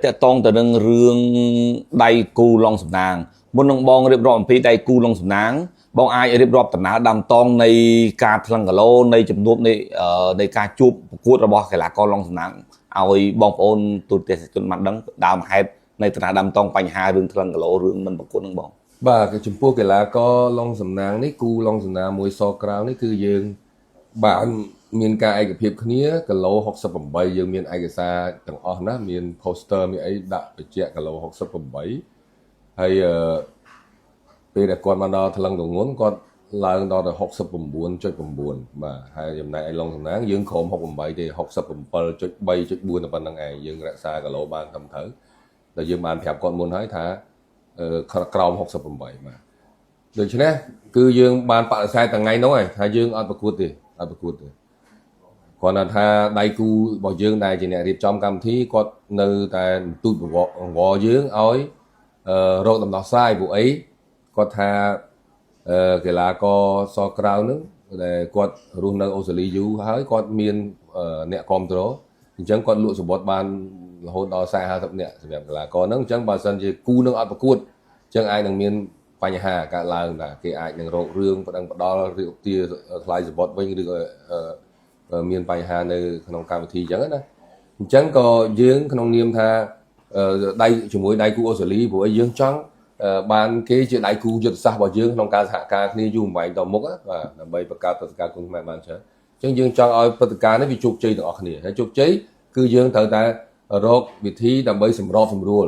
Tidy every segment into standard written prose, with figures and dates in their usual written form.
តកតងទៅនឹងរឿងដៃគូឡុងសំណាងមុននឹងបងរៀបរាប់អំពីដៃគូឡុងសំណាងបងអាចរៀបរាប់ដំណើរដើមតងនៃការថ្លឹងគីឡូនៃជំនួបនៃនៃការជួបប្រកួតរបស់កីឡាករឡុងសំណាងឲ្យបងប្អូនទូរទស្សនិកជនបានដឹងដើមហេតុនៃដំណើរដើមតងបញ្ហារឿងថ្លឹងគីឡូរឿងមិនប្រកួតនឹងបង បាទគឺចំពោះកីឡាករឡុងសំណាងនេះគូឡុងសំណាងមួយសក្រៅនេះគឺយើងបានមានការឯកភាពគ្នាគីឡូ68យើងមានឯកសារទាំងអស់ណាមាន poster មានអីដាក់បញ្ជាក់គីឡូ68ហើយអឺពេលដែលគាត់មកដល់ថ្លឹងទងន់គាត់ឡើងដល់ទៅ69.9បាទហើយចំណែកឯឡុងសំណាងយើងក្រោម68ទេ67.3.4តែប៉ុណ្្នឹងឯងយើងរក្សាគីឡូបានត្រឹមត្រូវតែយើងបានប្រាប់គាត់មុនហើយថា ក្រោម68បាទដូច្នេះគឺយើងបានបដិសេធថ្ងៃនោះហើយថាយើងអត់ប្រកួតទេអត់ប្រកួតទេគ្រាន់តែថាដៃគូរបស់យើងដែលជាអ្នករៀបចំកម្មវិធីគាត់នៅតែទូចបវអង្វរយើងឲ្យរកដំណោះស្រាយពួកអីគាត់ថាកីឡាករសក្រៅហ្នឹងដែលគាត់រស់នៅអូស្ត្រាលីយូរហើយគាត់មានអ្នកគ្រប់គ្រងអញ្ចឹងគាត់លក់សំបុត្របានរហូតដល់40 50នាក់សម្រាប់កីឡាករហ្នឹងអញ្ចឹងបើសិនជាគូនឹងអត់ប្រកួតអញ្ចឹងអាចនឹងមានបញ្ហាកើតឡើងថាគេអាចនឹងរករឿងប្តឹងផ្ដាល់ឬទាថ្លៃសំបុត្រវិញឬក៏មានបញ្ហានៅក្នុងកម្មវិធីអញ្ចឹងណាអញ្ចឹងក៏យើងក្នុងនាមថាដៃជាមួយដៃគូអូស្ត្រាលីព្រោះអីយើងចង់បានគេជាដៃគូយុទ្ធសាស្ត្ររបស់យើងក្នុងការសហការគ្នាយូរអង្វែងតមុខបាទដើម្បីបង្កើតព្រឹត្តិការណ៍គុនខ្មែរបានច្រើនអញ្ចឹងយើងចង់ឲ្យព្រឹត្តិការណ៍នេះវាជោគជ័យទាំងអស់គ្នាហើយជោគជ័យគឺយើងត្រូវតែរកវិធីដើម្បីសម្របសម្រួល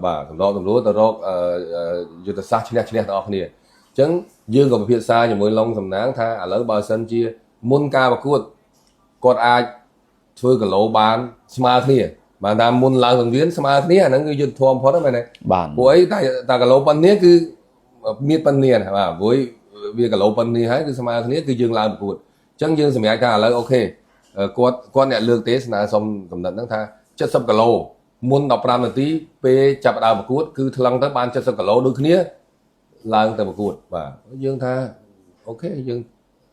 បាទសម្របសម្រួលទៅរកយុទ្ធសាស្ត្រឈ្នះឈ្នះទាំងអស់គ្នាអញ្ចឹងយើងក៏ពិភាក្សាជាមួយឡុងសំណាងថាឥឡូវបើសិនជាមុនការប្រកួតគាត់អាចធ្វើគីឡូបានស្មើគ្នាបានថាមុនឡើងសង្វៀនស្មើគ្នាអាហ្នឹងគឺយុទ្ធធម៌បំផុតហ្នឹងមែនទេ បាទ ព្រោះអីតែតែគីឡូប៉ុណ្នេះគឺមានប៉ុណ្នេះណាបាទព្រោះវាគីឡូប៉ុណ្នេះហើយគឺស្មើគ្នាគឺយើងឡើងប្រកួតអញ្ចឹងយើងសម្រាប់ថាឥឡូវ OK គាត់គាត់អ្នកលើកទេស្នើសុំកំណត់ហ្នឹងថា70គីឡូមុន15នាទីពេលចាប់ដើមប្រកួតគឺថ្លឹងទៅបាន70គីឡូដូចគ្នាឡើងទៅប្រកួតបាទយើងថា OK យើង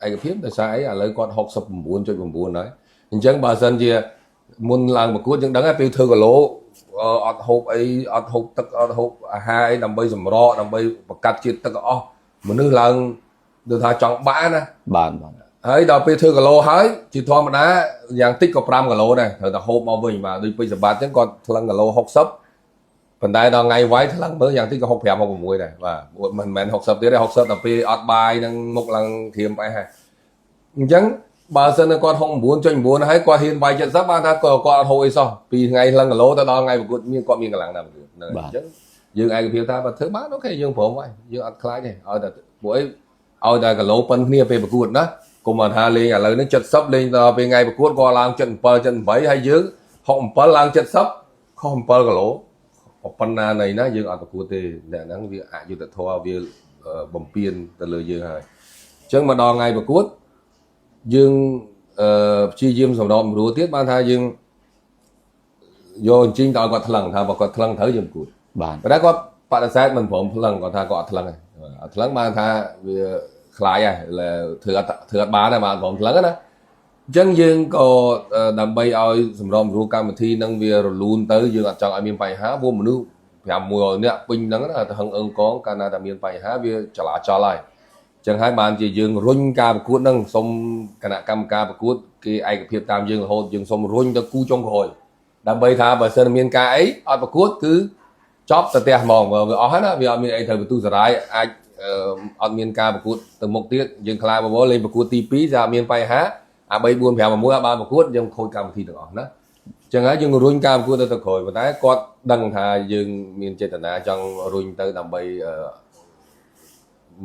ឯកភាពដោយសារអីឥឡូវគាត់69.9ហើយអញ្ចឹងបើសិនជាមុនឡើងប្រកួតយើងដឹងហើយពេលធ្វើគីឡូអត់ហូបអីអត់ហូបទឹកអត់ហូបអាហារអីដើម្បីសម្រកដើម្បីបង្កាត់ជាតិទឹកអស់មនុស្សឡើងដូចថាចង់បាក់ណា បាទបាទ ហើយដល់ពេលធ្វើគីឡូហើយជាធម្មតាយ៉ាងតិចក៏5គីឡូដែរត្រូវតែហូបមកវិញបាទដូចពេជ្រសម្បត្តិអញ្ចឹងគាត់ថ្លឹងគីឡូ60ប៉ុន្តែដល់ថ្ងៃវាយថ្លឹងមើលយ៉ាងតិចក៏65 66ដែរបាទមិនមែន60ទៀតទេ60ដល់ពេលអត់បាយនឹងមុខឡើងក្រៀមផ្អែសហើយអញ្ចឹងបើសិនគាត់69.9ហើយគាត់ហ៊ានវាយ70បានថាគាត់គាត់អត់ហូបអីសោះពីថ្ងៃថ្លឹងគីឡូទៅដល់ថ្ងៃប្រកួតមានគាត់មានកម្លាំងណាស់ប្រកួតហ្នឹងអញ្ចឹងយើងឯកភាពថាបើធ្វើបាន OK យើងព្រមវាយយើងអត់ខ្លាចទេឲ្យតែពួកអីឲ្យតែគីឡូប៉ុនគ្នាពេលប្រកួតណាកុំថាលេងឥឡូវនេះ70លេងដល់ពេលថ្ងៃប្រកួតក៏ឡើង77 78ហើយយើង67ឡើង70ខុស7គីឡូប៉ុណ្ណានៃណាយើងអត់ប្រកួតទេអ្នកហ្នឹងវាអយុត្តិធម៌វាបំពេញទៅលើយើងហើយអញ្ចឹងមកដល់ថ្ងៃប្រកួតយើងអឺព្យាយាមសម្របសម្រួលទៀតបានថាយើងយកអញ្ជើញទៅឲ្យគាត់ថ្លឹងថាបើគាត់ថ្លឹងត្រូវយើងប្រកួត បាទ ប៉ុន្តែគាត់បដិសេធមិនព្រមថ្លឹងគាត់ថាគាត់អត់ថ្លឹងទេអត់ថ្លឹងបានថាវាខ្លាចហើយធ្វើអត់បានដែរបាទព្រមថ្លឹងណាអញ្ចឹងយើងក៏ដើម្បីឲ្យសម្របសម្រួលកម្មវិធីនឹងវារលូនទៅយើងអត់ចង់ឲ្យមានបញ្ហាព្រោះមនុស្ស5 100នាក់ពេញហ្នឹងណាទៅហឹងអឹងកងកាលណាតែមានបញ្ហាវាចលាចលហើយអញ្ចឹងហើយបានជាយើងរុញការប្រកួតហ្នឹងសុំគណៈកម្មការប្រកួតគេឯកភាពតាមយើងរហូតយើងសុំរុញទៅគូចុងក្រោយដើម្បីថាបើសិនមានការអីអត់ប្រកួតគឺចប់ទៅផ្ទះហ្មងវាអស់ហើយណាវាអត់មានអីត្រូវបន្ទុះសារាយអាចអត់មានការប្រកួតទៅមុខទៀតយើងខ្លាចបបលេងប្រកួតទី2ថាមានបញ្ហាអា3 4 5 6អត់បានប្រកួតយើងខូចកម្មវិធីទាំងអស់ណាអញ្ចឹងហើយយើងរុញការប្រកួតទៅទៅក្រោយប៉ុន្តែគាត់ដឹងថាយើងមានចេតនាចង់រុញទៅដើម្បី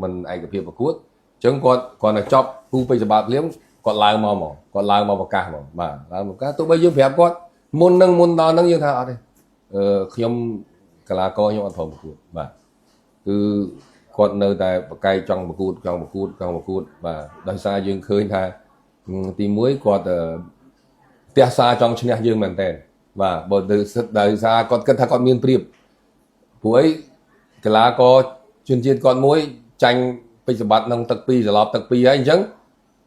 មិនឯកភាពប្រកួតអញ្ចឹងគាត់គាត់តែចប់គូពេជ្រសម្បត្តិភ្លាមគាត់ឡើងមកហ្មងគាត់ឡើងមកប្រកាសហ្មងបាទឡើងមកប្រកាសទោះបីយើងប្រាប់គាត់មុននឹងមុនដល់ហ្នឹងយើងថាអត់ទេអឺខ្ញុំកីឡាករខ្ញុំអត់ព្រមប្រកួតបាទគឺគាត់នៅតែប្រកែកចង់ប្រកួតចង់ប្រកួតចង់ប្រកួតបាទដោយសារយើងឃើញថាទី1គាត់ផ្ទះសារចង់ឈ្នះយើងមែនតើបាទបើដោយសារគាត់គិតថាគាត់មានព្រៀបព្រោះអីកីឡាករជនជាតិគាត់មួយចាញ់ពេជ្រសម្បត្តិនឹងទឹក2ត្រឡប់ទឹក2ហើយអញ្ចឹង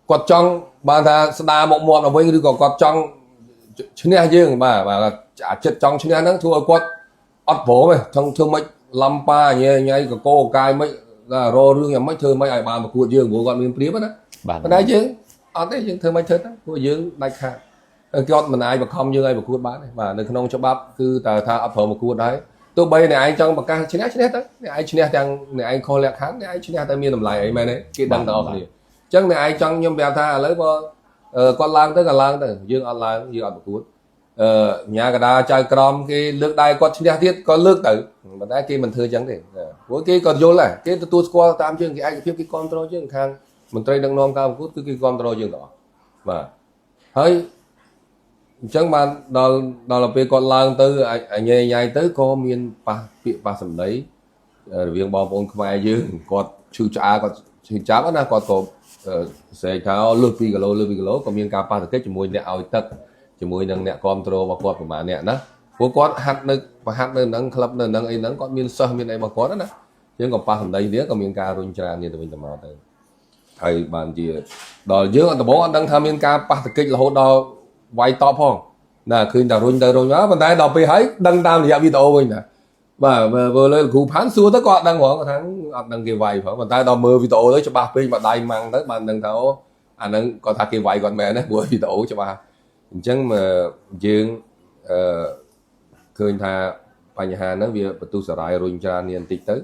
គាត់ចង់បានថាស្ដារមុខមាត់មកវិញឬក៏គាត់ចង់ ឈ្នះយើងបាទបាទអាចិត្តចង់ឈ្នះហ្នឹងធ្វើឲ្យគាត់អត់ព្រមទេចង់ធ្វើម៉េចឡំប៉ាញ៉ៃញ៉ៃកកកកាយម៉េចររឿងយ៉ាងម៉េចធ្វើម៉េចឲ្យបានប្រកួតយើងព្រោះគាត់មានព្រៀបណា បាទ ប៉ុន្តែយើងអត់ទេយើងធ្វើម៉េចធ្វើទៅព្រោះយើងដាច់ខាតគាត់មិនអាចបង្ខំយើងឲ្យប្រកួតបានទេបាទនៅក្នុងច្បាប់គឺតើថាអត់ព្រមប្រកួតដែរទោះបីអ្នកឯងចង់ប្រកាសឈ្នះឈ្នះទៅអ្នកឯងឈ្នះទាំងអ្នកឯងខុសលក្ខខណ្ឌអ្នកឯងឈ្នះតែមានតម្លៃអីមែនទេគេដឹងទាំងអស់គ្នាអញ្ចឹងអ្នកឯងចង់ខ្ញុំប្រាប់ថាឥឡូវបើគាត់ឡើងទៅក៏ឡើងទៅយើងអត់ឡើងយើងអត់ប្រកួតអឺញ៉ាកដាចៅក្រមគេលើកដៃគាត់ឈ្នះទៀតក៏លើកទៅប៉ុន្តែគេមិនធ្វើអញ្ចឹងទេព្រោះគេក៏យល់ដែរគេទទួលស្គាល់តាមយើងគេឯកភាពគេគ្រប់គ្រងយើងខាងមន្ត្រីដឹកនាំការប្រកួតគឺគេគ្រប់គ្រងយើងទាំងអស់បាទហើយអញ្ចឹងបានដល់ដល់ពេលគាត់ឡើងទៅអញញ៉ៃទៅក៏មានប៉ះពាក្យប៉ះសម្ដីរវាងបងប្អូនខ្មែរយើងគាត់ឈឺឆ្អាគាត់ឈឺចាប់ណាគាត់ក៏ស្រែកថាលើស2គីឡូលើស2គីឡូក៏មានការប៉ះទង្គិចជាមួយអ្នកឲ្យទឹកជាមួយនឹងអ្នកគ្រប់គ្រងរបស់គាត់ប្រហែលអ្នកណាព្រោះគាត់ហាត់នៅប្រហាត់នៅនឹងក្លឹបនៅនឹងអីហ្នឹងគាត់មានសិស្សមានអីរបស់គាត់ណាយើងក៏ប៉ះសម្ដីគ្នាក៏មានការរុញច្រានគ្នាទៅវិញទៅមកទៅហើយបានជាដល់យើងអត់ដំបូងអត់ដឹងថាមានការប៉ះទង្គិចរហូតដល់វាយតបផងណាឃើញតែរុញទៅរុញមកប៉ុន្តែដល់ពេលហើយដឹងតាមរយៈវីដេអូវិញណាបាទបើលើគ្រូផាន់សួរទៅក៏អត់ដឹងហ្មងគាត់ថាអត់ដឹងគេវាយផងប៉ុន្តែដល់មើលវីដេអូទៅច្បាស់ពេកមកដៃម៉ាំងទៅបានដឹងថាអូអាហ្នឹងគាត់ថាគេវាយគាត់មែនណាព្រោះវីដេអូច្បាស់អញ្ចឹងយើងអឺឃើញថាបញ្ហាហ្នឹងវាបន្ទុះសារាយរុញច្រាននេះបន្តិចទៅ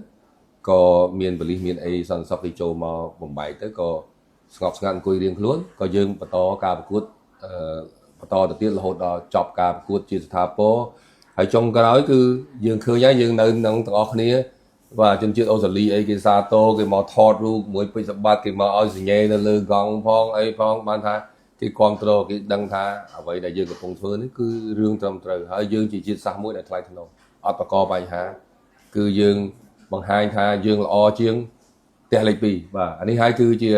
ក៏មានបលិសមានអីសន្តិសុខគេចូលមកបំបែកទៅក៏ស្ងប់ស្ងាត់អង្គុយរៀងខ្លួនក៏យើងបន្តការប្រកួតអឺបន្តទៅទៀតរហូតដល់ចប់ការប្រកួតជាស្ថាពរហើយចុងក្រោយគឺយើងឃើញហើយយើងនៅនឹងទាំងអស់គ្នាបាទជនជាតិអូស្ត្រាលីអីគេសាទរគេមកថតរូបមួយពេជ្រសម្បត្តិគេមកឲ្យសញ្ញេនៅលើកង់ផងអីផងបានថាគេគ្រប់គ្រងគេដឹងថាអ្វីដែលយើងកំពុងធ្វើនេះគឺរឿងត្រឹមត្រូវហើយយើងជាជាតិសាសន៍មួយដែលថ្លៃថ្នូរអត់បកកបញ្ហាគឺយើងបង្ហាញថាយើងល្អជាងផ្ទះលេខ2បាទអានេះហើយគឺជា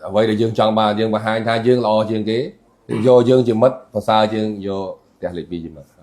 អ្វីដែលយើងចង់បានយើងបង្ហាញថាយើងល្អជាងគេយកយើងជាមិត្តប្រសើរជាងយកផ្ទះលេខ2ជាមិត្ត។